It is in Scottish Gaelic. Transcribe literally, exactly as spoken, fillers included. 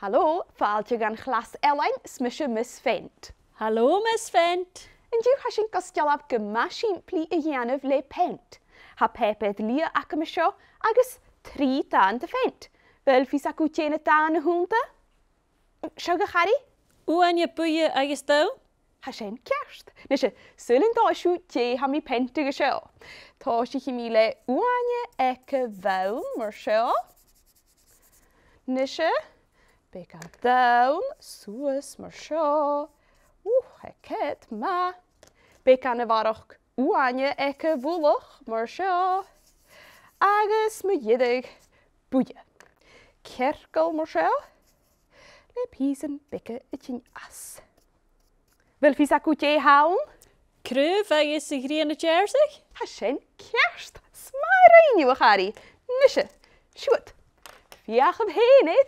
Halò, fàilte dhan chlas ealain, 's mise Miss Fent. Halò, Miss Fent. An-diugh tha sinn gus dèanamh gu math sìmplidh a dhèanamh le peant. Tha pàipear liath agam an seo agus trì dàin de pheant. A bheil fios agaibh dè na dàin a th' annta? Seo, a charaid. Uaine, buidhe agus donn. Tha sin ceart. Nise, saoil an tomhais sibh dè tha mi a' peantadh an seo. Tòisichidh mi le uaine aig a' bhonn mar seo. Nise, beagan donn suas mar seo. Ù, tha e ceart, math. Beagan a bharrachd uaine aig a' mhullach mar seo. Agus mu dheireadh buidhe. Cearcall mar seo. Le pìosan beaga a' tighinn às. A bheil fios agaibh dè th' ann? Craobh agus a' ghrian a' deàrrsadh? Tha sin ceart. 'S math a rinn thu, a charaid. Nise, siuthad. Feuchaibh fhèin air.